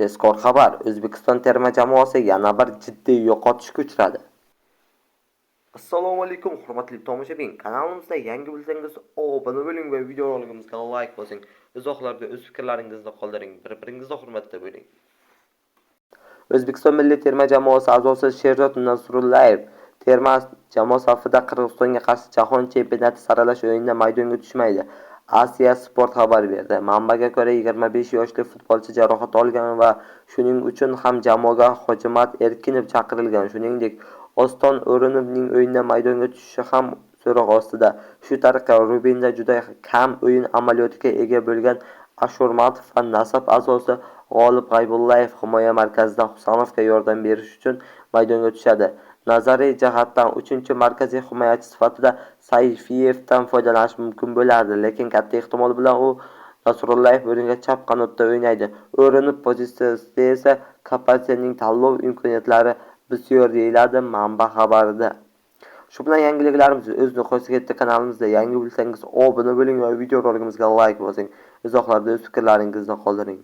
Tezkor xabar: O'zbekiston terma jamoasi yana bir jiddiy yo'qotishga uchradi. Assalomu alaykum, hurmatli tomoshabin. Kanalimizda yangi bo'lsangiz, obuna bo'ling va videorolikimizga like bosing. Izohlarda o'z fikrlaringizni qoldiring. Bir-biringizni hurmatda bo'ling. O'zbekiston milliy terma jamoasi a'zosi Sherzod Nasrullayev terma jamoa safida Qirg'izistonga qarshi Jahon chempionati saralash o'yinida maydonga tushmaydi. Asia Sport xabar berdi. Manbaga ko'ra, 25 yoshli futbolchi jarohat olgan va shuning uchun ham jamoaga Hojimat Erkinov chaqirilgan. Shuningdek, Oston O'runovning o'yinda maydonga tushishi ham so'roq ostida. Shu tariqa, Rubinda juda kam o'yin amaliyotiga ega bo'lgan Ashurmatov va Nasaf a'zosi G'olib G'aybullayev himoya markazida Husanovga yordam berish uchun maydonga tushadi. Nazariy jihatdan uchinchi markaziy himoyachi sifatida Sayfiyevdan foydalanish mumkin bo'lardi, lekin katta ehtimol bilan u Nasrullayev o'rniga chap qanotda o'ynaydi. O'runov pozitsiyasida esa Kapadzening tanlov imkoniyatlari bisyor, deyiladi manba xabarida. Shu bilan yangiliklarimiz o'z nihoyasiga yetdi. Kanalimizda yangi bo'lsangiz, obuna bo'ling va videorolikimizga like bosing. Izohlarda o'z fikrlaringizni qoldiring.